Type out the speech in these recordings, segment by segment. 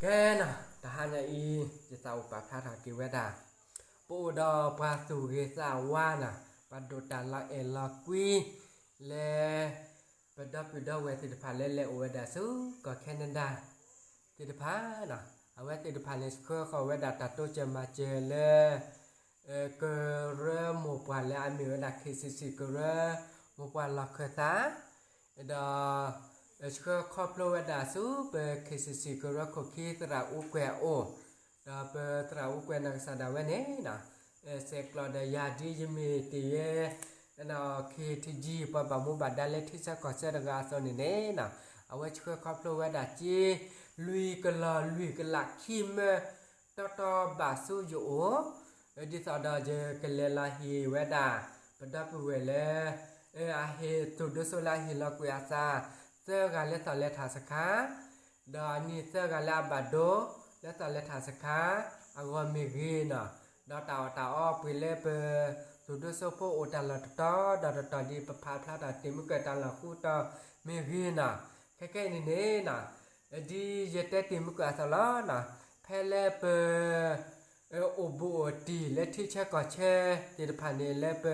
ဖဲနီၤ တဟါညါအံၤ ယသးအိၣ်ပာ်ဖျါထီၣ်က့ၤဝဲဒၣ် ပအိၣ်ဒီးပှၤသူၣ်ဂ့ၤသးဝါနီၤ ပှၤဒိၣ်တၢ်လီၤအဲၣ်လီၤကွံ လၢ ပဒီပုၢ်ဒီဝဲၢ်သ့ၣ်တဖၣ်လၢလဲၤအိၣ်ဝဲဒၣ်ဆူကီၢ်ခဲနဒၤ သ့ၣ်တဖၣ်နီၤ အဝဲသ့ၣ်တဖၣ်န့ၣ် ဆှၢဃီၤဝဲဒၣ်တၢ်တိစၢၤမၤစၢၤလၢ ကရၢမိၢ်ပှၢ်လၢအမ့ၢ်ဝဲဒၣ် KCC ကရၢမိၢ်ပှၢ်လီၢ်ခၢၣ်သး ဒီး ဆှၢခီဖျိဝဲဒၣ်ဆူပ KCC ကရၢခိၣ်ခံသရၣ်အူကွဲၤအအိၣ်, ဒီးပသရၣ်အူကွဲၤနီၢ်ကစၢ်ဒၣ်ဝဲန့ၣ် ဆဲးကျိးဒီးယၤဒ်ယမ့ၢ်တ့ၢ်ယဲ KTG ပှၤဘၣ်မူဘၣ်ဒါလၢထံဆၢကီၢ်ဆၢတဂၤအသိးန့ၣ်န့ၣ် အဝဲဆှၢခီဖျိဝဲဒၣ်စ့ လွံၢ်ကလီၢ်လွံၢ်ကလးခံမၢ တီတီဘၣ်ဆူယအိၣ် ဒ်သိးဒီးယကလဲၤလီၤဟ့ၣ်ဝဲဒၣ် ပဒီပုၢ်ဝဲၢ်လၢ အဟ့ၣ်သူၣ်ဒိၣ်စိလၢအဟ့ၣ်လီၤကွံာ်အသး သၢဂၤလၢသီၣ်လဲၤထၣ်စခါ ဒီးအနံၣ်သၢဂၤလၢအဘၣ်ဒိ လၢသီၣ်လဲၤထၣ်စခါ အဂီၢ်မ့ၢ်ဂ့ၤနီၤ, ဒီးတၢ်အီၣ်တၢ်အီပှ့ၤလၢပ သူၣ်ဒိၣ်စိဖိအိၣ်တၢ်လီၢ်တတီၤဒီးတတီၤဒ်ပဖးဖျါထီၣ် တ့ၢ်မုၢ်ကၢၢ်တၢ်လီၢ်ဃုတီၤမ့ၢ်ဂ့ၤနီၤ, ခဲခဲအံၤန့ၣ်န့ၣ်နီၤ ဒ်ယတဲတ့ၢ်မုၢ်ကၢၢ်အသိးလီၤနီၤ, ဖဲလၢပအိၣ်ဘူးအိၣ်တံၢ်လၢထံဆၢကီၢ်ဆၢသ့ၣ်တဖၣ်န့ၣ် လၢပ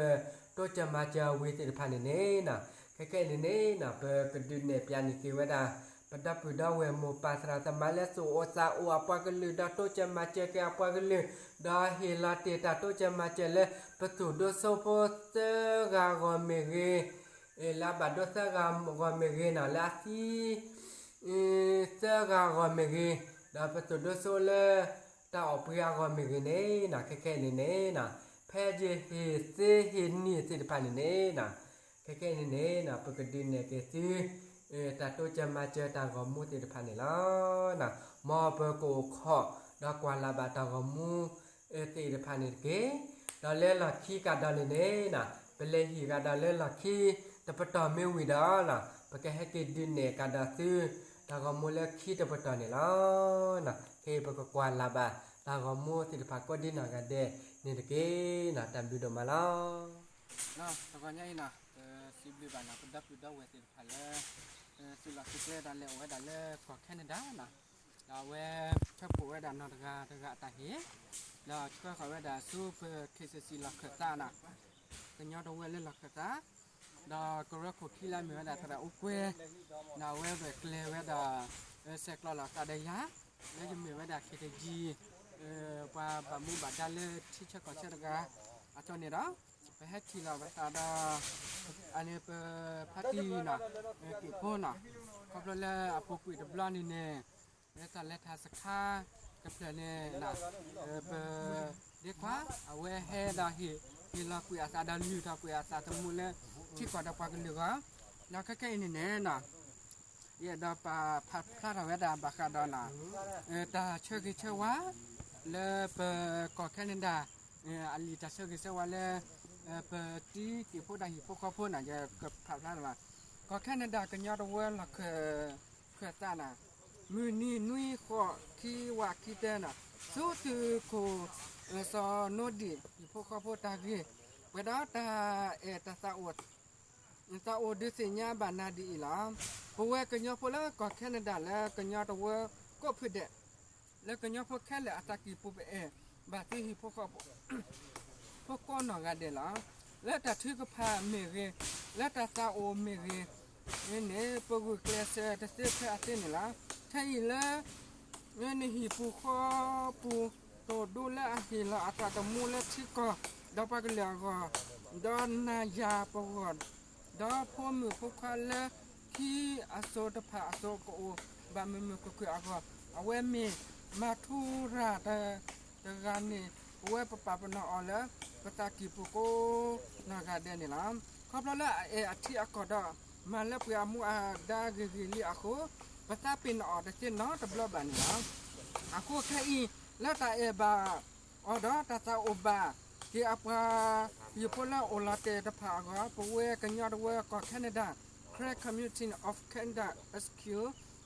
တိစၢၤမၤစၢၤအဝံၤသ့ၣ်တဖၣ်န့ၣ်န့ၣ်နီၤ, ခဲခဲအံၤန့ၣ်န့ၣ်နီၤ ပကဒုးနဲၣ်ပျးန့ၢ်က့ၤဝဲဒၣ် ပဒီပုၢ်ဒီဝဲၢ်မိၢ်ပၢ်သရၣ်သမါလၢသူၣ်အိၣ်သးအိၣ်အပှၤကလုာ် ဒီးတိစၢၤမၤစၢၤက့ၤအပှၤကလုာ်, ဒီးဟ့ၣ်လီၤတ့ၢ်တၢ်တိစၢၤမၤစၢၤလၢ ပသူၣ်ဒိၣ်စိဖိသၢဂၤအဂီၢ်မ့ၢ်ဂ့ၤ, လၢအဘၣ်ဒိသၢဂၤအဂီၢ်မ့ၢ်ဂ့ၤနီၤ, လၢအသံ သၢဂၤအဂီၢ်မ့ၢ်ဂ့ၤ, ဒီးပသူၣ်ဒိၣ်စိလၢ တၢ်အီၣ်ပှ့ၤအဂီၢ်မ့ၢ်ဂ့ၤန့ၣ်နီၤ, ခဲခဲအံၤန့ၣ်န့ၣ်နီၤ, ဖဲယဟ့ၣ်သ့ဟ့ၣ်နံၣ်သ့ၣ်တဖၣ်န့ၣ်န့ၣ်နီၤ, ခဲခဲအံၤန့ၣ်န့ၣ်နီၤ ပကဒုးနဲၣ်က့ၤသု တၢ်တိစၢၤမၤစၢၤတၢ်ဂီၤမူသ့ၣ်တဖၣ်န့ၣ်လီၤ. မ်ပကအိၣ်ခိး ဒီးကွၢ်လၢ်ဘၣ်တၢ်ဂီၤမူ သ့ၣ်တဖၣ်န့ၣ်တက့ၢ်. ဒီးလၢလီၢ်ခံကဒီးန့ၣ်န့ၣ်နီၤ, ပလဲၤဟံၣ်ကဒီးလၢလီၢ်ခံတပတီၢ်မ့ၢ်ဝံၤဒီးနီၤ, ပကဟဲက့ၤဒုးနဲၣ်ကဒီးသု တၢ်ဂီၤမူလၢခံတပတီၢ်န့ၣ်လီၤ. ခဲအံၤပကကွၢ်လၢ်ဘၣ် တၢ်ဂီၤမူသ့ၣ်တဖၣ်ကိးဒ်နီၢ်ဂၤဒဲးန့ၣ်တက့ၢ်နီၤ, တၢ်ဘျုးဒိၣ်မးလီၤ. တဂီၤညါအံၤနီၤ, ပစံးဘျုးဘၣ်နီၤ ပဒီပုၢ်ဒီဝဲၢ်သ့ၣ်တဖၣ်လၢ သုးလီၢ်သုးကျဲဒီးလဲၤအိၣ်ဝဲဒၣ်လၢကီၢ်ခဲနဒၤနီၤ, ဒီးအဝဲဆၢဖှိၣ်ဝဲဒၣ်နီၢ်တဂၤတဂၤအတၢ်ဟ့ၣ်, ဒီးဆှၢဃီၤဝဲဒၣ်ဆူပ KCC လီၢ်ခၢၣ်သးနီၤ, ကညီတဝၢလၢလီၢ်ခၢၣ်သး, ဒီးကရၢခိၣ်ခံလၢအမ့ၢ်ဝဲဒၣ်သရၣ်အူကွဲၤ, ဒီးအဝဲရဲၣ်ကျဲၤဝဲဒၣ် ဆဲးကျိးလီၤသးဒီးယၤ, လၢယမ့ၢ်ဝဲဒၣ် KTG ပှၤဘၣ်မူဘၣ်ဒါလၢထံဆၢကီၢ်ဆၢတဂၤ အသိးန့ၣ်ဒီး ပဟဲထံၣ်လီၤပသးဒီး အန့ၣ်ပဖါတံၢ်နီၤ, က့ၣ်ဖိနီၤ, ခီဖျိလၢအပူၤကွံာ်တဘျီန့ၣ်န့ၣ် လၢသီၣ်လဲၤထၣ်စခါ ကဖျၢၣ်န့ၣ် ပဒ့ခွါ အဝဲဟဲဒီးဟ့ၣ်လီၤကွံာ်အသးဒီးလုၢ်ထီၣ်ကွံာ်အသးသမူလၢ ထံကီၢ်ဒီးပှၤကလုာ်အဂီၢ်, ဒီးခဲခဲအံၤန့ၣ်န့ၣ်နီၤ ယအဲၣ်ဒိးပာ်ဖျါထီၣ်ဝဲဒၣ်ဘၣ်ဃးဒီးနီၤ တၢ်ဆၢဂ့ၤဆၢဝါ လၢပကီၢ်ခဲနဒၤ အလံာ်တၢ်ဆၢဂ့ၤဆၢဝါလၢ ပတံၤက့ၣ်ဖိဒီးဟံၣ်ဖိဃီဖိန့ၣ် ယကဖးဖျါလီၤ. ကီၢ်ခဲနဒၤကညီတဝၢလီၢ်ခၢၣ်သးန့ၣ် မုၢ်နံၤနွံဃိးခံဝးခံတၢန့ၣ် ဆူသုးခိၣ်စီၤနိဒံၣ် ဟံၣ်ဖိဃီဖိတၢ်ဂ့ၢ် ပှဲၤဒီးတၢ်အဲၣ်တၢ်သးအိၣ် သးအိၣ်ဒုးသ့ၣ်ညါဘၣ်နၤဒ်အံၤလီၤ. ပဝဲကညီဖိလၢကီၢ်ခဲနဒၤလၢကညီတဝၢကိးဖုဒဲး လၢကညီဖိခဲလၢာ်အသးကံၢ်ပူၤပအဲၣ်ဘၣ်သုဟံၣ်ဖိဃီဖိ ဖိကိးနီၢ်ဂၤဒဲးလီၤ. လၢတၢ်ထုကဖၣ်မ့ၢ်ဂ့ၤ, လၢတၢ်သးအိၣ်မ့ၢ်ဂ့ၤန့ၣ် ပဂုာ်ကျဲးစၢးတသ့ဖဲအသ့န့ၣ်လီၤ. ထဲအံၤလၢ နဟံၣ်ပူၤဃီပူၤ သိၣ်ဒူလၢအဟ့ၣ်လီၤအသးသမူလၢထံကီၢ် ဒီးပှၤကလုာ်အဂီၢ်, ဒီးနၤယၤပဂီၢ်, ဒီးဖိမုၣ်ဖိခွါလၢခံအစိၤတဖၣ်အစိၤကအိၣ်ဘၣ်မုာ်မုာ်ခုၣ်ခုၣ်အဂီၢ်, အဝဲမ့ၢ်မၤထူရၤတဂၤန့ၣ် ပဝဲပပာ်ပနီၣ်အီၤလၢ ပသးကံၢ်ပူၤကိးနီၢ်ဂၤဒဲးန့ၣ်လီၤ. ခီဖျိလၢအအဲၣ်အထံအကီၢ်ဒီး မၤလၢပှဲၤအမူအဒါဂ့ၤဂ့ၤလံအဃိ, ပသးပ့ၤနီၣ်အီၤတသ့နီတဘျီဘၣ်န့ၣ်လီၤ. အဃိခဲအံၤ လၢတၢ်အဲၣ်ဘၣ်အီၤဒီးတၢ်သးအိၣ်ဘၣ်က့ၤအပှၤဟံၣ်ဖိလၢအိၣ်လီၤတဲာ်တဖၣ်အဂီၢ်, ပဝဲကညီတဝၢကီၢ်ခဲနဒၤ Karen Community of Canada H Q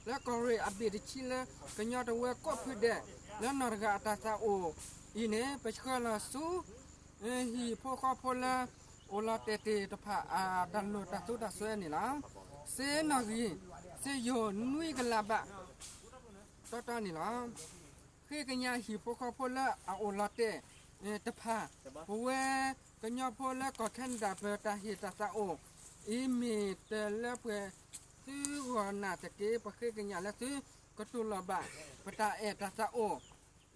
လၢကီၢ်ရ့ၣ်အဘ့ၣ်တဆံလၢကညီတဝၢကိးဖုဒဲး လၢနီၢ်တဂၤအတၢ်သးအိၣ်အံၤန့ၣ် ပဆှၢလီၤဆူ ဟံၣ်ဖိဃီဖိလၢ အိၣ်လီၤတဲာ်တ့ၢ်တဖၣ်အတၢ်လိၣ်တၢ်သူတၢ်စွဲန့ၣ်လီၤ. စ့နီၣ်ဂံၢ် စ့ယိၤနွံကလးဘး တၢ်န့ၣ်လီၤ. ဃ့ကညးဟံၣ်ဖိဃီဖိလၢအအိၣ်လီၤတဲာ်တဖၣ်, ပဝဲကညီဖိလၢကီၢ်ခဲနဒၤ ပတၢ်ဟ့ၣ်တၢ်သးအိၣ် အံၤမ့ၢ်တၢ်လၢပှဲၤသုဂီၢ်နၢ်တက့ၢ်. ပဃ့ကညးလၢသုကတူၢ်လိာ်ဘၣ် ပတၢ်အဲၣ်တၢ်သးအိၣ်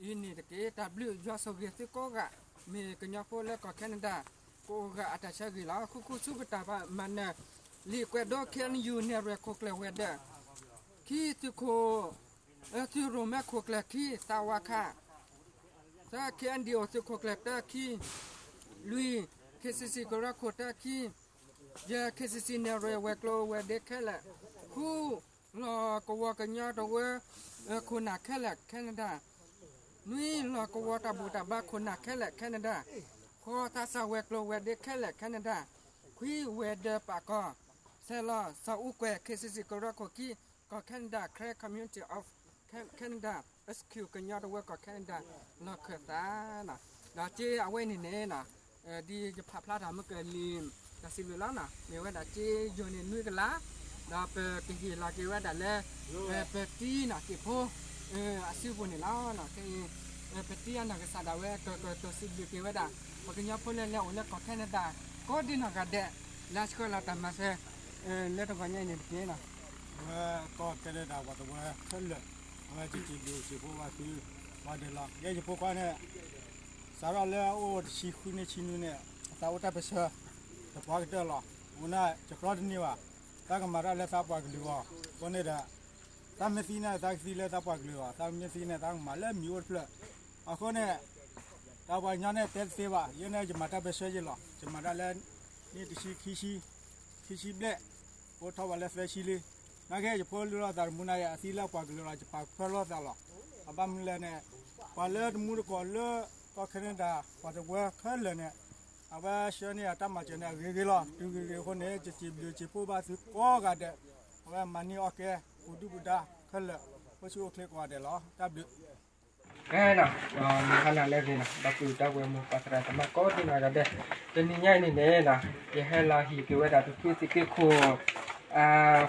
အံၤန့ၣ်တက့ၢ်. တၢ်ဘျုးယွၤဆိၣ်ဂ့ၤသုကိးဂၤ, မ့ၢ်ကညီဖိလၢကီၢ်ခဲနဒၤ ကိးဂၤအတၢ်ဆၢဂ့ၤလီၤ. ဃုဃုဆူပတၢ်မၤနၢၤ လံာ်ကွဲးဒိ ခ့ၣ်အဲၣ်ယူၣ် နဲၣ်ရွဲၣ်ခိၣ်ကျၢၢ်ဝဲၤဒၢး, ခံသုးခိၣ် သုးရိၣ်မဲခိၣ်ကျၢၢ်ခံ, သးဝးခး သၢ ခ့ၣ်အဲၣ်ယူၣ် သုးခိၣ်ကျၢၢ်တၢခံ, လွံၢ် ခ့ၣ်စံၣ်စံၣ် ကရၢခိၣ်တၢခံ, ယဲၢ် ခ့ၣ်စံၣ်စံၣ် နဲၣ်ရွဲၣ်ဝဲၤကျိၤဝဲၤဒ့ခဲလၢာ်, ဃု လီၢ်ကဝီၤကညီတဝၢ ခိၣ်နၢ်ခဲလၢာ် ခဲနဒၤ, နွံ လီၢ်ကဝီၤတၢ်ဘူၣ်တၢ်ဘါခိၣ်နၢ်ခဲလၢာ် ခဲနဒၤ, ဃိး သးစၢ်ဝဲၤကျိၤဝဲၤဒ့ခဲလၢာ် ခဲနဒၤ, ခွံ ဝဲၤဒၢးပာ်ကီၤ, ဆဲးလီၤ စီၤအူကွဲၢ် ခ့ၣ်စံၣ်စံၣ် ကရၢခိၣ်ခံ, ကီၢ်ခဲနဒၤ Karen Community of Canada Executive ကညီတဝၢကီၢ်ခဲနဒၤ လီၢ်ခၢၣ်သး, ဒီးက့အဝဲန့ၣ်န့ၣ် ဒ်ယဖးဖျါတၢ်မ့ၢ်ကလံၤ တၢ်စံးဘျုးလီၤနီၤ, မ့ၢ်ဝဲဒၣ်က့ယိာ်န့ၣ်နွံကလး, ဒီးပကဟ့ၣ်လီၤက့ၤဝဲဒၣ်လၢ ပတံနီၢ်က့ၣ်ဖိ အစုပူၤန့ၣ်လီၤ. ခဲအံၤ ပတံအနီၢ်ကစၢ်ဒၣ်ဝဲ ကကတိၤစံးဘျုးက့ၤဝဲဒၣ် ပှၤကညီဖိလၢလဲၤအိၣ်လၢကီၢ်ခဲနဒၤ ကိးဒံနီၢ်ဂၤဒဲး လၢအဆှၢလီၤတၢ်မၤစၢၤ လၢတဂီၤညါအံၤန့ၣ်တက့ၢ်နီၤ. အဝဲကီၢ်ခဲနဒၤပှၤတဝၢခဲလၢာ် အဝဲယစံးဘျုးစံးဖှိၣ်ဘၣ်သု ပှၤဒဲးလီၤ. ယဲယဖိခွါန့ၣ် စးထီၣ်လၢအအိၣ်တဆံဃုနံၣ်ဆံနွံန့ၣ် အသးအိၣ်တၢ်ပၢဆှၢ တပှၤကတၢၢ်လီၤ. အဃိန့ၣ်ယကျီတန့ၢ်ဘၣ်, သးကမၤတၢ်လၢသးပှၢ်ကလုာ်အဂီၢ်, အဃိန့ၣ်ဒီး သးမ့ၢ်သံန့ၣ် သးကသံလၢသးပှၢ်ကလုာ်အဂီၢ်, သးမ့ၢ်သံန့ၣ် သးကမၤလၢမံၤအိၣ်တဖျၢၣ်. အဃိန့ၣ် တၢ်ပှၤကညီန့ၣ်တဲတသ့ဘၣ်, ယဲန့ၣ် ယမၤတၢ်ပၢဆှၢယလီၤ. ယမၤတၢ်လၢ နံၣ်တဆံခံဆံ, ခံဆံဘျဲၣ်, အိၣ်ထီၣ်ဘၣ်လၢသၢဆံလံ. နာ်က့ ယဖိလၢလီၤသးတမူနၤယဲ အသံလၢအပှၢ်ကလုာ်လီၤ ယပာ်ဖျါလီၤသးလီၤ. အဘၣ်မနုၤလဲၣ်န့ၣ် ပှၤလၢတမူတကိးလၢကီၢ်ခဲနဒၤ ပှၤတဝၢခဲလၢာ်န့ၣ် အဝဲဆှၢန့ၢ်အတၢ်မၤစၢၤန့ၣ် အဂ့ၤဂ့ၤလီၤ. တုၤဂ့ၤဂ့ၤအဃိန့ၣ် ယစံးဘျုးစံးဖှိၣ်ဘၣ်သုကိးဂၤဒဲး, အဝဲမၤန့ၢ်အီၣ်ကဲ ပူၤဒုၣ်ပူၤဒါခဲလၢာ် အိၣ်ဆူၣ်အိၣ်ချ့ကိးဂၤဒဲးလီၤ. တၢ်ဘျုး ကဲနီၤ, ဒီးမုၢ်ဟါနၤလၢအဂ့ၤနီၤ, ဒီပုၢ်ဝဲၢ်မုၣ်ပှၤသရၣ်သမါကိးဒံနီၢ်ဂၤဒဲး, တနံၤညါအံၤန့ၣ်န့ၣ် ယဟဲလီၤဟံၣ်က့ၤဝဲဒၣ်ပဖုသုးက့ခိၣ်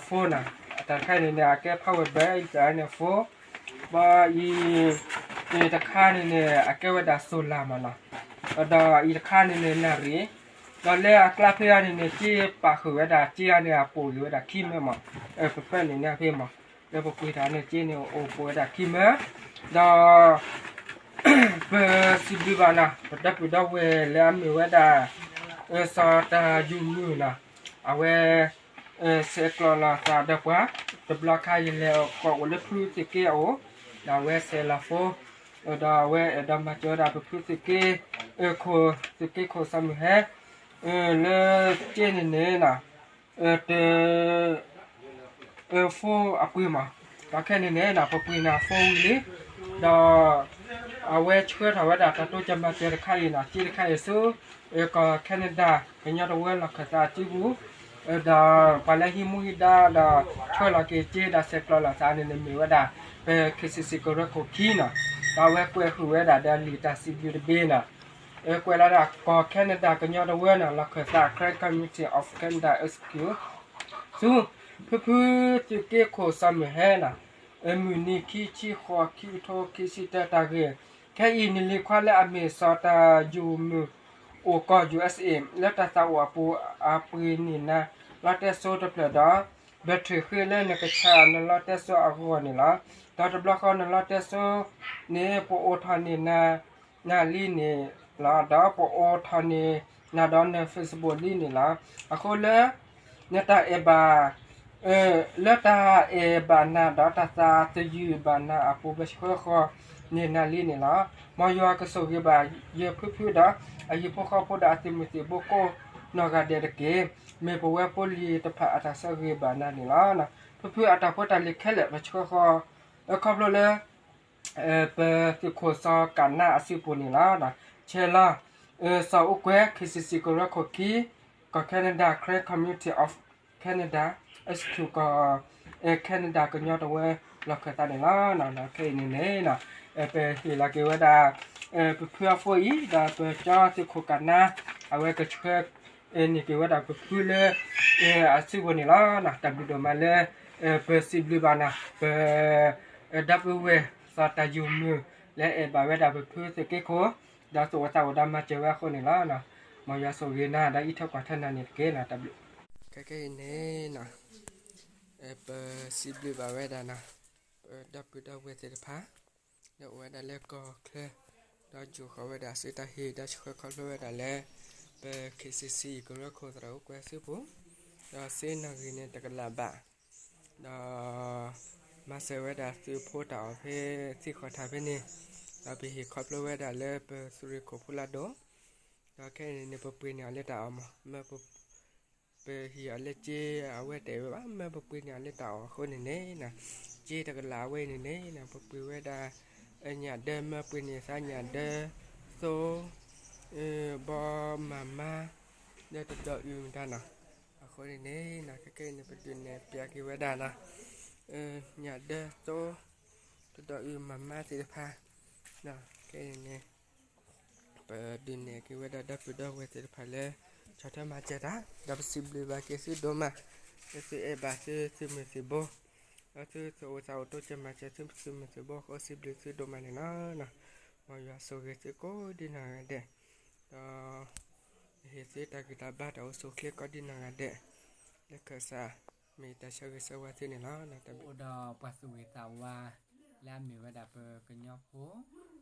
phone နီၤ, အတၢ်တခါအံၤန့ၣ်န့ၣ် အကဲ power bank အံၤန့ၣ် phone, ဘၣ်အံၤ အံၤတခါန့ၣ်န့ၣ် အကဲဝဲဒၣ် solar မးနီၤ, ဒီးအံၤတခါန့ၣ်န့ၣ် နၣ်ရံၣ်, ဒီးလၢအကျါဖဲအံၤန့ၣ်န့ၣ် က့ပာ်ဃုာ်ဝဲဒၣ်က့အံၤန့ၣ် အပိာ်က့ၤဝဲဒၣ်ခံမၢမး, ပဖဲန့ၣ်န့ၣ်ဖဲမး, လၢပပှ့ၤတၢ်န့ၣ်က့န့ၣ် အိၣ်ပိာ်ဝဲဒၣ်ခံမၢ, ဒီး ပစံးဘျုးဘၣ်နီၤ ပဒီပုၢ်ဒီဝဲၢ်လၢအမ့ၢ်ဝဲဒၣ် စီၤတၢ်ယူၤမုၢ်နီၤ, အဝဲ ဆဲးကျိးလီၤသးဒီးပှၤ, တဘျီခါယလဲၤကိးအိၣ်လၢဖုသုးက့အအိၣ်, ဒီးအဝဲဆဲးလီၤ phone, ဒီးအဝဲအဲၣ်ဒိးမၤစၢၤဝဲဒၣ်ပဖုသုးက့, ခိၣ်သုးက့ခိၣ်စီၤမုၢ်ဟဲ, လၢက့န့ၣ်န့ၣ်နီၤ တ phone အပှ့ၤမး, ဒီးခဲန့ၣ်န့ၣ်နီၤ ပပှ့ၤနၤ phone ဝံၤလံ, ဒီး အဝဲဆှၢထီၣ်ဝဲဒၣ်တၢ်တိစၢၤမၤစၢၤတခါအံၤနီၤ က့တခါအံၤဆူ ကီၢ်ခဲနဒၤ ကညီတဝၢလီၢ်ခၢၣ်သးစုပူၤ, ဒီးပှၤလၢဟံးမူဟံးဒါဒီး ဆှၢလီၤက့ၤက့ဒီးဆဲးကျိးလီၤသးန့ၣ်န့ၣ် မ့ၢ်ဝဲဒၣ် ပ ခ့ၣ်စံၣ်စံၣ် ကရၢခိၣ်ခံနီၤ, ဒီးအဝဲကွဲးဃုာ်ဝဲဒၣ်ဒီးလံာ်တၢ်စံးဘျုးတဘ့ၣ်နီၤ, ကွဲးလီၤဒၣ် ကီၢ်ခဲနဒၤကညီတဝၢနီၤ လီၢ်ခၢၣ်သး Karen Community of Canada Executive ဆူ ဖုဖုသုးက့ခိၣ်စီၤမုၢ်ဟဲနီၤ, မုၢ်နံၤခံဆံဃိး ခံကထိခံဆံတၢ တၢ်ဂ့ၢ်, ခဲအံၤနလံၤခွါလၢအမ့ၢ်စီၤတၢ်ယူၤမုၢ်အိၣ်ကီၢ် ယူၤအက်စ်အ့ၣ် လၢတၢ်သးအိၣ်အပူၤ အပှ့ၤန့ၢ်နၤ လီတဲစိတဖျၢၣ်ဒီး battery ဃ့လၢနကဆါအီၤနလီတဲစိအဂီၢ်န့ၣ်လီၤ. ဒီးတဘျီဃီနလီတဲစိန့ၣ် ပအိးထီၣ်န့ၢ်နၤ နၤလံန့ၣ်လီၤ. ဒီးပအိးထီၣ်န့ၢ်နၤဒီးန Facebook လံန့ၣ်လီၤ. အဃိလၢ နတၢ်အဲၣ်ဘၣ် လၢတၢ်အဲၣ်ဘၣ်နၤဒီးတၢ်သးသယုၢ်ဘၣ်နၤအပူၤ ပဆှၢဃီၤန့ၢ်နၤလံန့ၣ်လီၤ. မ်ယွၤကဆိၣ်ဂ့ၤဘၣ်ယဖုဖုဒီး အဟံၣ်ဖိဃီဖိဒီးအသုးမုၢ်သံၣ်ဘိကိးနီၢ်ဂၤဒဲးတက့ၢ်. မ့ၢ်ပဝဲဖိလံၤတဖၣ်အတၢ်ဆၢဂ့ၤဘၣ်နၤန့ၣ်လီၤ. ဖုဖုအတၢ်ဖိတၢ်လံၤခဲလၢာ် ပဆှၢဃီၤ ခီဖျိလၢ ပသုးခိၣ်စီၤကနါအစုပူၤန့ၣ်လီၤ. ဆဲးလီၤ စီၤအူကွဲ ခ့ၣ်စံၣ်စံၣ် ကရၢခိၣ်ခံ ကီၢ် Canada Karen Community of Canada Executive ကီၢ် Canada ကညီတဝၢလီၢ်ခၢၣ်သးန့ၣ်လီၤ. ခဲအံၤန့ၣ်န့ၣ် ပဟ့ၣ်လီၤက့ၤဝဲဒၣ် ပဖုအ phone အံၤ ဒီးပကၠီသုးခိၣ်ကနါ အဝဲကဆှၢ န့ၢ်က့ၤဝဲဒၣ်ပဖုလၢ အစုပူၤန့ၣ်လီၤ. တၢ်ဘျုးဒိၣ်မးလၢ ပစံးဘျုးဘၣ်နၤ ပ ဒီပုၢ်ဝဲၢ် စီၤတၢ်ယူၤမုၢ် လၢအဲၣ်ဘၣ်ဝဲဒၣ်ပဖုသုးက့ခိၣ် ဒီးသူၣ်အိၣ်သးအိၣ်ဒီးမၤစၢၤဝဲအဃိန့ၣ်လီၤ. မ်ယွၤဆိၣ်ဂ့ၤနၤ ဒီးအံးထွဲကွၢ်ထွဲနၤန့ၣ်တက့ၢ်. တၢ်ဘျုး ခဲကနံၣ်အံၤန့ၣ် ပစံးဘျုးဘၣ်ဝဲဒၣ် ပဒီပုၢ်ဒီဝဲၢ်သ့ၣ်တဖၣ် လၢအိၣ်ဝဲဒၣ်လၢကီၢ်ချၢ ဒီးယိၤဃီၤဝဲဒၣ်စုတၢ်ဟ့ၣ် ဒီးဆှၢခီဖျိဝဲဒၣ်လၢ ပ KCC ကရၢခိၣ်သရၣ်အိၣ်ကွဲၢ်စုပူၤ ဒီးစ့နီၣ်ဂံၢ်န့ၣ်တကလးဘၣ် ဒီး မၤစၢၤဝဲဒၣ်သုးဖိတၢ်အီၣ်ဖဲ သံၣ်ဃီၤထၣ်ဖဲန့ၣ် ဒီးပဟ့ၣ်ခီဖျိဝဲဒၣ်လၢပသုးရ့ၣ်ခိၣ်ဖူလၢဒိၣ် ဒီးခဲအံၤန့ၣ် ပပှ့ၤန့ၢ်အီၤလၢတၢ်အီၣ်မး မ့ၢ် ပဟ့ၣ်အီၤလၢစ့အဝဲတအဲၣ်ဝဲဘၣ် မ့ၢ်ပပှ့ၤန့ၢ်အီၤလၢတၢ်အီၣ်အဃိန့ၣ်န့ၣ် စ့တကလးအဝဲအံၤန့ၣ်န့ၣ် ပပှ့ၤဝဲဒၣ် ညၣ်ဒၢ မ့ၢ်ပှ့ၤန့ၢ်သးညၣ်ဒၢ သိ ဘီမၤမါ လၢတဒီးအုၣ်မတၤနီၤ အဃိန့ၣ်န့ၣ် ခဲကနံၣ်အံၤန့ၣ် ပဒုးနဲၣ်ဖျါက့ၤဝဲဒၣ်နီၤ ညၣ်ဒၢ သိ တဒီးအုၣ်မၤမါသ့ၣ်တဖၣ် ခဲအံၤန့ၣ် ပဒုးနဲၣ်က့ၤဝဲဒၣ်ဒီပုၢ်ဒီဝဲၢ်သ့ၣ်တဖၣ်လၢ ဆီၣ်ထွဲမၤစၢၤတၢ် ဒီးပစံးဘျုးဘၣ်က့ၤသုဒိၣ်မး လၢသုအဲၣ်ဘၣ်သုသုးမုၢ်သံၣ်ဘိ ဒီးသုသူၣ်အိၣ်သးအိၣ်တိစၢၤမၤစၢၤသုသုးမုၢ်သံၣ်ဘိအဃိ စံးဘျုးသုဒိၣ်မးန့ၣ်လီၤ. မ်ယွၤဆိၣ်ဂ့ၤသုကိးဒ်နီၢ်ဂၤဒဲး ဒီး ဟ့ၣ်သုတၢ်ဂံၢ်တၢ်ဘါတၢ်အိၣ်ဆူၣ်အိၣ်ချ့ကိးဒ်နီၢ်ဂၤဒဲး လၢခၢၣ်စး မ့ၢ်တၢ်ဆၢဂ့ၤဆၢဝါသုန့ၣ်လီၤ. အိၣ်ဒီးပှၤသူၣ်ဂ့ၤသးဝါ လၢအမ့ၢ်ဝဲဒၣ်ပကညီဖိ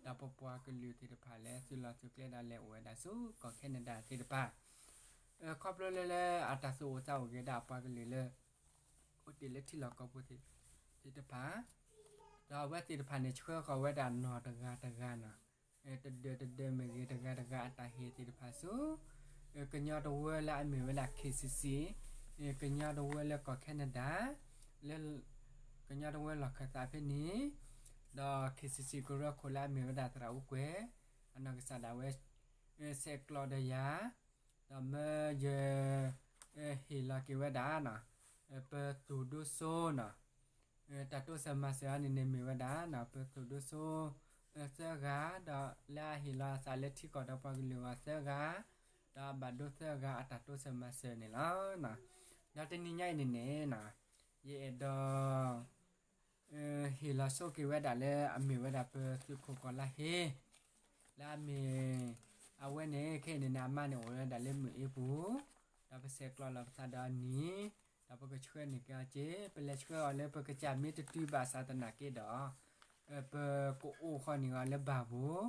ဒီးပပှၤကလုာ်သ့ၣ်တဖၣ်လၢသုးလီၢ်သုးကျဲဒၣ်လဲာ်အိၣ်ဝဲဒၣ်ဆူကီၢ်ခဲနဒၤသ့ၣ်တဖၣ် ခီဖျိလၢလၢအတၢ်သူၣ်အိၣ်သးအိၣ်ဂ့ၤဒၣ်ပှၤကလုာ်လၢ အိၣ်တ့ၢ်လၢထံလီၢ်ကီၢ်ပူၤသ့ၣ်တဖၣ် ဒီးအဝဲသ့ၣ်တဖၣ်န့ၣ် ဆှၢဃီၤဝဲဒၣ်နီၢ်တဂၤတဂၤနီၤ တဒၢးတဒၢးမ့ၢ်ဂ့ၤ တဂၤတဂၤအတၢ်ဟ့ၣ်သ့ၣ်တဖၣ်ဆူ ကညီတဝၢလၢအမ့ၢ်ဝဲဒၣ် KCC ကညီတဝၢလၢကီၢ်ခဲနဒၤ လၢ ကညီတဝၢလီၢ်ခၢၣ်သးဖဲန့ၣ် ဒီး KCC ကရၢခိၣ်လၢအမ့ၢ်ဝဲဒၣ်သရၣ်အူကွဲၢ် အနီၢ်ကစၢ်ဒၣ်ဝဲ ဆဲးကျိးဒီးယၤ ဒီးမၢယ ဟ့ၣ်လီၤက့ၤဝဲဒၣ်နီၤ ပသူၣ်ဒိၣ်စိနီၤ တၢ်တိစၢၤမၤစၢၤအံၤန့ၣ်န့ၣ်မ့ၢ်ဝဲဒၣ်နီၤ ပသူၣ်ဒိၣ်စိ သၢဂၤ ဒီးလၢအဟ့ၣ်လီၤအသးလၢထံကီၢ်ဒီးပှၤကလုာ်အဂီၢ်သၢဂၤ ဒီးအဘၣ်ဒိသၢဂၤအတၢ်တိစၢၤမၤစၢၤန့ၣ်လီၤ. ဒီးတနံၤညါအံၤန့ၣ်န့ၣ် ယအဲၣ်ဒိး ဟ့ၣ်လီၤဆိက့ၤဝဲဒၣ်လၢအမ့ၢ်ဝဲဒၣ်ပသုးခိၣ်ကီၢ်လါဟ့ လၢအမ့ၢ် အဝဲန့ၣ် ခဲအံၤန့ၣ်န့ၣ် အမါန့ၣ်အိၣ်ဝဲဒၣ်လၢမုၢ်အ့ပူၤ ဒီးပဆဲးကျိးလီၤပသးဒီးအနံၤ ဒီးပကဆှၢန့ၢ်က့ၤအီၤက့ၤ ပလဲၤဆှၢအီၤလၢပကစၢ်မ့ၢ်တတုၤဘၣ်ဆၣ်သနာ်က့ဒီး ပကအိၣ်ဃီန့ၢ်အီၤလၢဘၣ်ပူၤ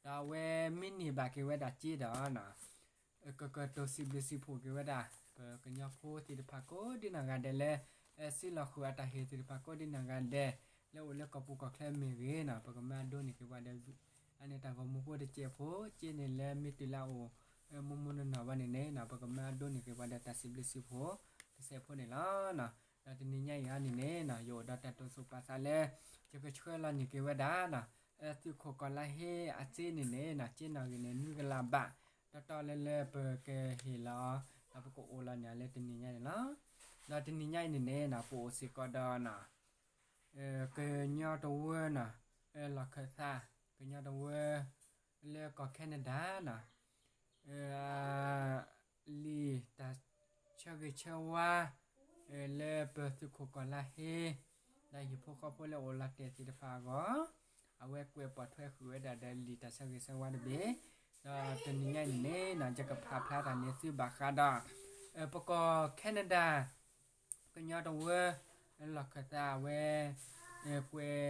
ဒီးအဝဲမ့ၢ်န့ၢ်ဘၣ်က့ၤဝဲဒၣ်စ့ဒီး ကကတိၤစံးဘျုးစံးဖှိၣ်က့ၤဝဲဒၣ် ပကညီဖိသ့ၣ်တဖၣ်ကိးဒ်နီၢ်ဂၤဒဲးလၢ စံးလီၤဃုာ်အတၢ်ဟ့ၣ်သ့ၣ်တဖၣ်ကိးဒ်နီၢ်ဂၤဒဲး လၢအိၣ်လၢကီၢ်ပူၤကီၢ်ချၢမ့ၢ်ဂ့ၤနီၤ ပကမၢအဒိန့ၢ်က့ၤပှၤဒီး အန့ၣ်တၢ်ဂီၤမူဖိတစဲးဖိ စ့န့ၣ်လၢမ့ၢ်တုၤလၢအအိၣ် မိၢ်မိၢ်နီၢ်နီၢ်ဘၣ်န့ၣ်န့ၣ်နီၤ ပကမၢအဒိန့ၢ်က့ၤပှၤဒီးတၢ်စံးဘျုးစံးဖှိၣ် တစဲးဖိန့ၣ်လီၤ. ဒီးတနံၤညါအံၤန့ၣ်န့ၣ်နီၤ ယအိၣ်ဒီးတၢ်တိာ်သူၣ်ပာ်သးလၢ ယကဆှၢလီၤန့ၢ်က့ၤဝဲဒၣ်နီၤ သုးခိၣ်ကီၢ်လါဟ့အစ့န့ၣ်န့ၣ်နီၤ စ့နီၣ်ဂံၢ်န့ၣ် နွံကလးဘၣ် တီတီလၢလၢပကဟ့ၣ်လီၤ ဒီးပကအိၣ်လီၤန့ၢ်လၢတနံၤညါန့ၣ်လီၤ. ဒီးတနံၤညါအံၤန့ၣ်န့ၣ်နီၤ ပအိၣ်စ့ၢ်ကီးဒီးနီၤ ကညီတဝၢနီၤ လီၢ်ခၢၣ်သး ကညီတဝၢ လၢကီၢ်ခဲနဒၤနီၤ လံာ်တၢ်ဆၢဂ့ၤဆၢဝါ လၢပသုးခိၣ်ကီၢ်လါဟ့ ဒီးဟံၣ်ဖိဃီဖိလၢအိၣ်လီၤတဲာ်သ့ၣ်တဖၣ်အဂီၢ် အဝဲကွဲးပိာ်ထွဲဃုာ်ဝဲဒၣ်ဒီးလံာ်တၢ်ဆၢဂ့ၤဆၢဝါတဘ့ၣ် ဒီးတနံၤညါအံၤန့ၣ်န့ၣ်နီၤ ယကဖးဖျါတၢ်န့ၣ်သုဘၣ်ဃးဒီး ပကီၢ်ခဲနဒၤ ကညီတဝၢ လီၢ်ခၢၣ်သးဝဲ ကွဲး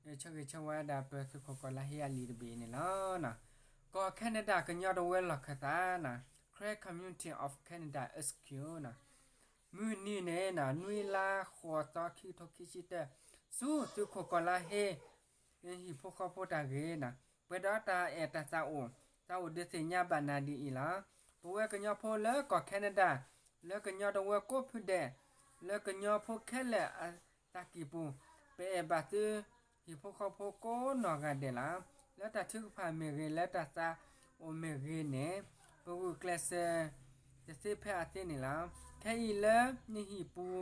ဆၢဂ့ၤဆၢဝါဒၣ်ပသုးခိၣ်ကီၢ်လါဟ့အလံာ်တဘ့ၣ်န့ၣ်လီၤ. ကီၢ်ခဲနဒၤကညီတဝၢလီၢ်ခၢၣ်သးနီၤ Karen Community of Canada H Q နီၤ မုၢ်နံၤန့ၣ်နီၤ နွံလါဃိးသီ ခံကထိခံဆံတၢ ဆူသုးခိၣ်ကီၢ်လါဟ့ ဟံၣ်ဖိဃီဖိတၢ်ဂ့ၢ်နီၤ ပှဲၤဒီးတၢ်အဲၣ်တၢ်သးအိၣ် သးအိၣ်ဒုးသ့ၣ်ညါဘၣ်နၤဒ်အံၤလီၤ. ပဝဲကညီဖိလၢကီၢ်ခဲနဒၤ လၢကညီတဝၢကိးဖုဒဲး လၢကညီဖိခဲလၢာ်အသးကံၢ်ပူၤ ပအဲၣ်ဘၣ်သု ဟံၣ်ဖိဃီဖိကိးနီၢ်ဂၤဒဲးလီၤ. လၢတၢ်ထုကဖၣ်မ့ၢ်ဂ့ၤ လၢတၢ်သးအိၣ်မ့ၢ်ဂ့ၤန့ၣ် ပဂုာ်ကျဲးစၢး တသ့ဖဲအသ့န့ၣ်လီၤ. ခဲအံၤလၢနဟံၣ်ပူၤ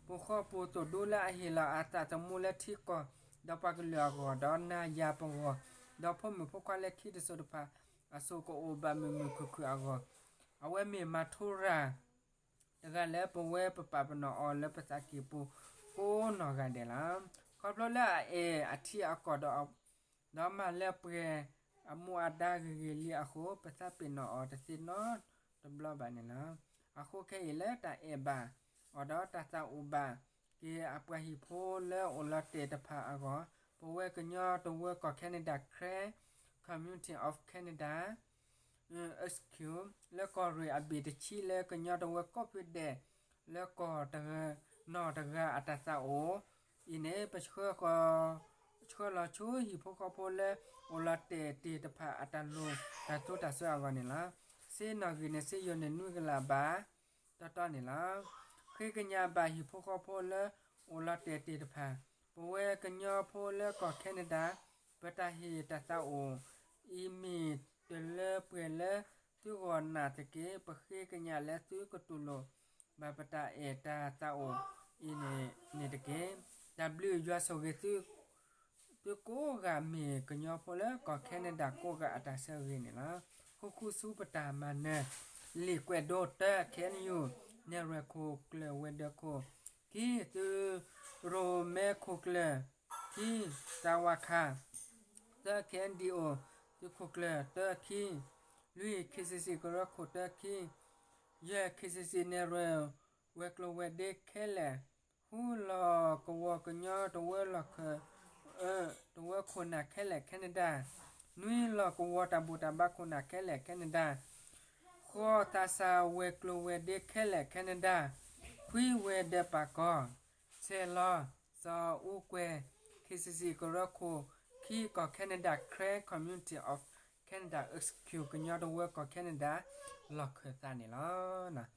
ပူၤဃီပူၤသိၣ်ဒူလၢအဟ့ၣ်လီၤအသးသမူလၢထံကီၢ် ဒီးပှၤကလုာ်အဂီၢ် ဒီးနၤယၤပဂီၢ် ဒီးဖိမုၣ်ဖိခွါလၢခံတစိၤတဖၣ် အစိၤကအိၣ်ဘၣ်မုာ်မုာ်ခုၣ်ခုၣ်အဂီၢ် အဝဲမ့ၢ်မၤထူရၤ တဂၤလၢပဝဲပပာ်ပနီၣ်အီၤလၢပသးကံၢ်ပူၤကိးနီၢ်ဂၤဒဲးလီၤ. ခီဖျိလၢအအဲၣ်အထံအကီၢ်ဒီး ဒီးမၤလၢပှဲၤအမူအဒါဂ့ၤဂ့ၤလံအဃိ ပသးပ့ၤနီၣ်အီၤတသ့နီတဘျီဘၣ်န့ၣ်လီၤ. အဃိခဲအံၤလၢတၢ်အဲၣ်ဘၣ်အီၤဒီးတၢ်သးအိၣ်ဘၣ်က့ၤအပှၤဟံၣ်ဖိလၢအိၣ်လီၤတဲာ်တဖၣ်အဂီၢ် ပဝဲကညီတဝၢကီၢ် Canada Karen Community of Canada အၣ်ၡူၣ် လၢကီၢ်ရ့ၣ်အဘ့ၣ်တဆံလၢကညီတဝၢကိးဖုဒဲး လၢကီၢ်တဂၤ နီၢ်တဂၤအတၢ်သးအိၣ်အံၤန့ၣ် ပဆှၢလီၤဆူဟံၣ်ဖိဃီဖိလၢအိၣ်လီၤတဲာ်တ့ၢ်တဖၣ်အတၢ်လိၣ်တၢ်သိတၢ်ဆၢအဂီၢ်န့ၣ်လီၤ. စ့နီၣ်ဂံၢ်န့ၣ် စ့ယိၤန့ၣ်နွံကလးဘးတီတီန့ၣ်လီၤ. ဃ့ကညးဘၣ်ဟံၣ်ဖိဃီဖိလၢအိၣ်လီၤတဲာ်တ့ၢ်တဖၣ် ပဝဲကညီဖိလၢကီၢ် Canada ပတၢ်ဟ့ၣ်တၢ်သးအိၣ်အံၤမ့ၢ်တလၢပှဲၤလၢသုဂီၢ်နၢ်သက့ ပဃ့ကညးလၢသုကတူၢ်လိာ်ဘၣ်ပတၢ်အဲၣ်တၢ်သးအိၣ်အံၤန့ၣ်တက့ၢ်. တၢ်ဘျုးယွၤဆိၣ်ဂ့ၤသု သုကိးဂၤမ့ၢ်ကညီဖိလၢကီၢ် Canada ကိးဂၤအတၢ်ဆၢဂ့ၤန့ၣ်လီၤ. ဃုဃုဆူပတၢ်မၤနၢၤ လံာ်ကွဲးဒိတၢ KNU နဲၣ်ရွဲၣ်ခိၣ်ကျၢၢ်ဝဲၤဒၢးခိၣ်, ခံ သုးရိၣ်မဲခိၣ်ကျၢၢ်, ခံ သးဝါခါ, သၢ KNDO သုးခိၣ်ကျၢၢ်တၢ ခံ လွံၢ် KCC ကရၢခိၣ်တၢ ခံ ယဲၢ် KCC နဲၣ်ရွဲၣ်ဝဲၤကျိၤဝဲၤဒ့ခဲလၢာ် ဃုလီၢ်ကဝီၤကညီတဝၢလီၢ်ခၢၣ်အၢ တဝၢခိၣ်နၢ်ခဲလၢာ် Canada, နွံလီၢ်ကဝီၤတၢ်ဘူၣ်တၢ်ဘါခိၣ်နၢ်ခဲလၢာ် Canada, ဃိးသးစၢ်ဝဲၤကျိၤဝဲၤဒ့ခဲလၢာ် Canada, ခွံဝဲၤဒၢးပာ်ကီၤ, ဆဲးလီၤ စီၤအူကွဲၤ KCC ကရၢခိၣ်, ခံ ကီၢ် Canada Karen Community of Canada အၣ်ၡူၣ် ကညီတဝၢကီၢ် Canada လီၢ်ခၢၣ်သးန့ၣ်လီၤ.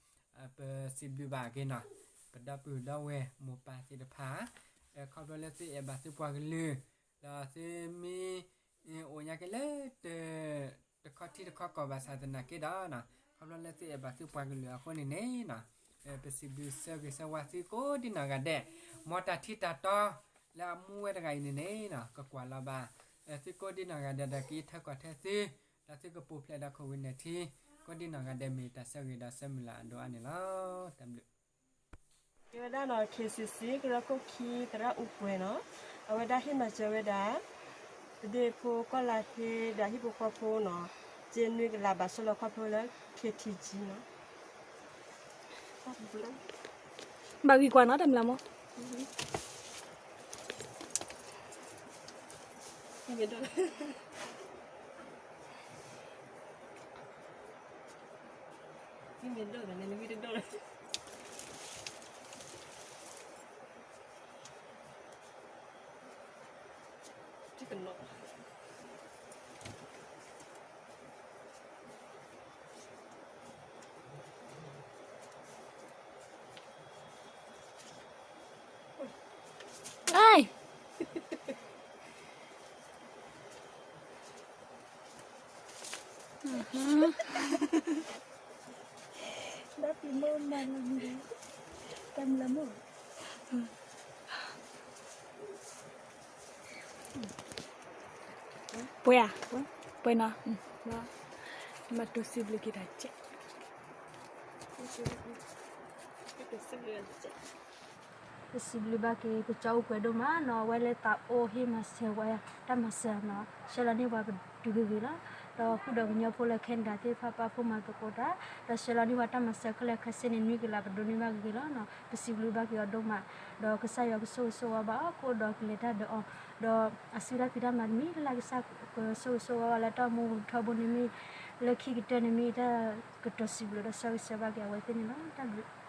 ပစံးဘျုးဘၣ်က့ၤနီၤ ပဒီပုၢ်ဒီဝဲၢ်မိၢ်ပၢ်သ့ၣ်တဖၣ် ခီဖျိလၢသုအဲၣ်ဘၣ်သုပှၤကလုာ် ဒီးသုမ့ၢ်အိၣ်ညါက့ၤလၢ တခီထံတခီကီၢ်ဘၣ်ဆၣ်သနာ်က့ဒီး ခီဖျိလၢသုအဲၣ်ဘၣ်သုပှၤကလုာ်အဃိန့ၣ်န့ၣ် ပစံးဘျုးဆၢဂ့ၤဆၢဝါသုကိးဒံနီၢ်ဂၤဒဲး, မ်တၢ်ထံတၢ်တီလၢအမူဝဲတဂၤအံၤန့ၣ်န့ၣ် ကကွၢ်လီၤဘၣ် သုကိးဒံနီၢ်ဂၤဒဲးဒီးကအံးထွဲကွၢ်ထွဲသု, ဒီးသုကပူၤဖျဲးဒီးခိၣ်ဝံၤန့ၣ်ထံ ကိးဒံနီၢ်ဂၤဒဲးမ့ၢ်တၢ်ဆၢဂ့ၤဒီးဆၢမုၢ်လၢ်အဒိၣ်အါန့ၣ်လီၤ. တၢ်ဘျုး ကဲဝဲဒၣ်နီၤ KCC ကရၢခိၣ်ခံ သရၣ်အူကွဲၤနီၤ, အဝဲဒၣ်ဟ့ၣ်မၤစၢၤဝဲဒၣ် ပဒ့ဖိကီၢ်လၢ်ဟ့ဒီးဟံၣ်ဖိဃီဖိနီၤ, စ့နွံကလးဘး ဆှၢလီၤခီဖျိလၢ KTG နီၤ. ဘၣ်ဂံၢ်ကွၢ်နီၤ တၢ်မျၢ်မး မ့ၢ်ဒိၣ်ဒီးန့ၣ် နမ့ၢ်တဒိၣ်လီၤ. ပှဲၤဧါ, ပှဲၤနီၤ, မၤတိၢ်စံးဘျုးက့ၤတၢ်ကဲး, ပစံးဘျုးဘၣ်က့ၤ ပကၠီအူကွဲၤဒိၣ်မးနီၤ, အဝဲလၢသးအိၣ်ဟ့ၣ်မၤစၢၤဝဲ တၢ်မၤစၢၤနီၤ, ဆှၢလီၤန့ၢ်ပှၤပဒုးဂ့ၤဂ့ၤလီၤ. ဒီးဃုာ်ဒီးကညီဖိလၢ Canada သ့ၣ်တဖၣ် ပာ်ဖှိၣ်မၤသကိးတၢ်, ဒီးဆှၢလီၤန့ၢ်ပှၤတၢ်မၤစၢၤခဲလၢာ်ခဲဆ့န့ၣ် နွံကလးပဒိးန့ၢ်ဘၣ်ဂ့ၤဂ့ၤလီၤ. ပစံးဘျုးဘၣ်က့ၤအီၤဒိၣ်မး, ဒီးကစၢ်ယွၤကဆိၣ်ဂ့ၤဆိၣ်ဝါဘၣ်အီၤကိးဒီးကလဲၤတၢ်ဒီးအီၤ, ဒီးအစုတၢ်ဖံးတၢ်မၤတမံၤလၢ်လၢ်ကစၢ်ကဆိၣ်ဂ့ၤဆိၣ်ဝါဘၣ်လၢတၢ်အိၣ်မူပူၤထီဘိန့ၣ်မ့ၢ် လၢခံကတၢၢ်န့ၣ်မ့ၢ်တၢ်ကတိၤစံးဘျုးဒီးဆၢဂ့ၤဆၢဝါဘၣ်က့ၤအဝဲသ့ၣ်န့ၣ်လီၤ. တၢ်ဘျုး